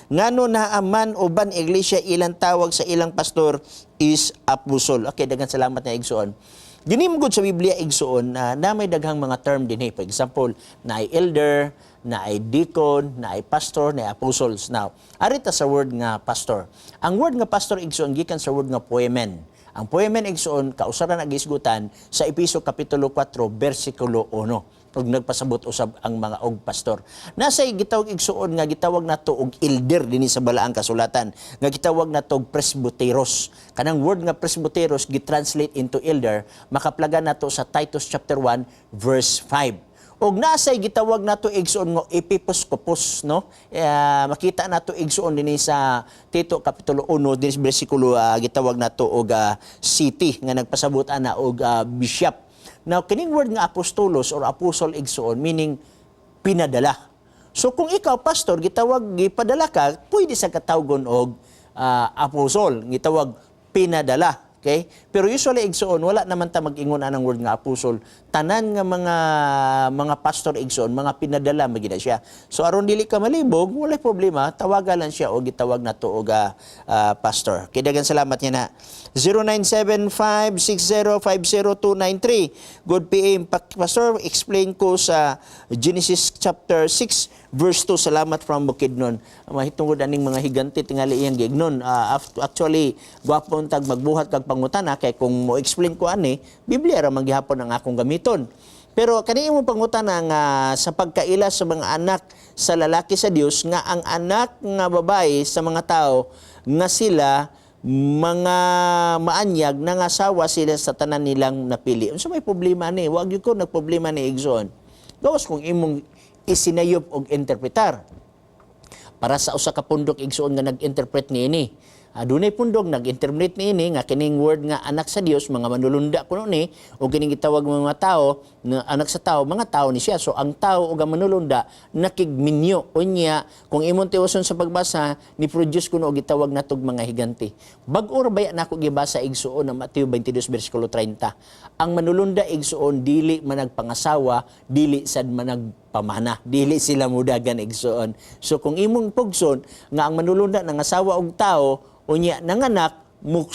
Ngano naa man uban iglesia, ilang tawag sa ilang pastor is apostle? Okay, daghang salamat na, igsoon. Dini mo gud sa Biblia, igsoon, na may daghang mga term dinhi. For example, naay elder, naay deacon, naay pastor, naay apostles. Now, ari ta sa word nga pastor. Ang word nga pastor, igsoon, gikan sa word nga poimen. Ang poimen, igsoon, kausaran ang gisgutan sa Epeso kapitulo 4 bersikulo 1 ug nagpasabot usab ang mga og pastor. Nasa gitawag, igsuon, nga gitawag nato og elder dinhi sa Balaang Kasulatan, nga gitawag nato og presbyteros. Kanang word nga presbyteros gitranslate into elder, makaplagan nato sa Titus chapter 1 verse 5. Og nasay gitawag nato, igsuon, nga episkopos, no? Makita nato, igsuon, dinhi sa Tito kapitulo 1 dinhi sa bersikulo gitawag nato og city nga nagpasabot ana og bishop. Now, kining word nga apostolos or apostle, igsuon, meaning pinadala. So kung ikaw pastor, gitawag gipadala ka, pwede sa katawgon og apostle, gitawag pinadala. Okay? Pero usually, igsuon, wala naman ta mag-ingon anang word nga apostle. Tanan nga mga pastor, igsuon, mga pinadala magina siya. So aron dili ka malibog, walay problema, tawagan lang siya o gitawag nato og pastor. Kay daghang salamat niya na. 0975-6050293. Good PM, Pastor, explain ko sa Genesis chapter 6 verse 2. Salamat from Bukidnon. Mahitungod aning mga higante tingali iyang giignon. Actually, gwapo tag magbuhat kag pangutana kay kung mo explain ko ani, Biblia ra man gihapon ang akong gamiton. Pero kani imong pangutana nga sa pagkaila sa mga anak sa lalaki sa Dios nga ang anak nga babae sa mga tao nga sila mga maanyag, nangasawa sila sa tanan nilang napili. Unsa may problema ni? Wag gyud ko nagproblema ni, igsoon. Gawas kung imong isinayop og interpretar. Para sa usa ka pundok, igsoon, nga nag-interpret niini. Adunay pundok nag-interpret niini nga kining word nga anak sa Dios mga manulunda kuno ni o kining gitawag mga tao nga anak sa tao, mga tao ni siya. So ang tao ug ang manulunda nakigminyo. Unya kung imong tiwason sa pagbasa, ni produce kuno og gitawag natog mga higante. Bag-o ra baya nako gibasa, igsuon, ang Mateo 22 bersikulo 30. Ang manulunda, igsuon, dili managpangasawa, dili sad managpamana, dili sila mudagan, igsuon. So kung imong pugson nga ang manulunda nangasawa og tao, unya nanganak, mo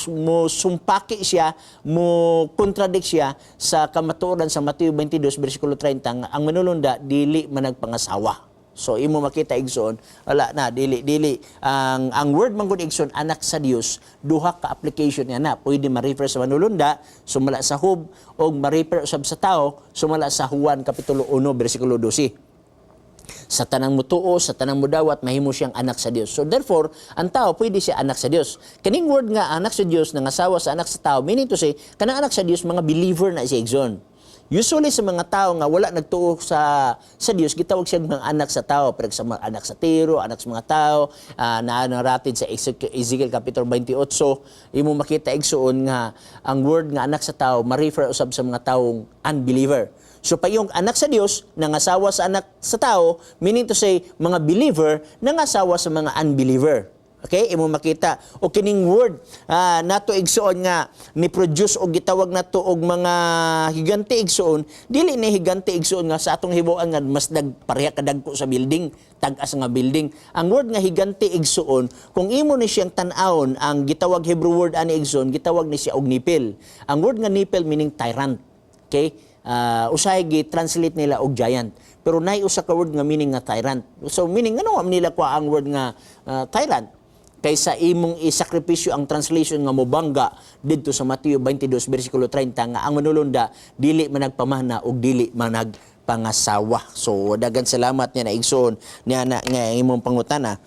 sumpaki siya, mo contradict siya sa kamatuoran sa Mateo 22 bersikulo 30 nga ang manulunda dili managpangasawa. So imo makita, igsoon, wala na dili dili ang word man gud, igsoon, anak sa Dios, duha ka application niya na pwede ma-refer sa manulunda sumala sa Job o ma-refer usab sa tao sumala sa Juan kapitulo 1 bersikulo 12: sa tanang mutuo, sa tanang mudawat, mahimo siyang anak sa Dios. So therefore, ang tao pwede siya anak sa Dios. Kining word nga anak sa Dios nangasawa sa anak sa tao, meaning to say, kanang anak sa Dios mga believer na si, igsoon. Usually sa mga tao nga wala nagtuo sa Dios, gitawag siya mga anak sa tao, pero sa mga anak sa tiro, anak sa mga tao, na naratid sa Ezekiel kapitulo 28, imo makita, igsoon, nga ang word nga anak sa tao ma-refer usab sa mga taong unbeliever. So pa yung anak sa Dios nangasawa sa anak sa tao, meaning to say mga believer nangasawa sa mga unbeliever. Okay, imo makita o kining word nato, igsuon, nga ni produce og gitawag nato og mga higante, igsuon, dili ni higante, igsuon, nga sa atong hibuan nga mas nagpareha kadagko sa building, tag-as nga building. Ang word nga higante, igsuon, kung imo ni siyang tan-awon, ang gitawag Hebrew word ani, igsuon, gitawag ni siya og nipil. Ang word nga nipil meaning tyrant. Okay? Usahay gi-translate nila og giant. Pero nay usa ka word nga meaning nga tyrant. So meaning ano nila kuha ang word nga tyrant? Kaysa imong isakripisyo ang translation nga mobangga didto sa Mateo 22 bersikulo 30 nga ang manulunda dili managpamana ug dili managpangasawa. So dagan salamat niya na, igsoon, niya na nga imong pangutana.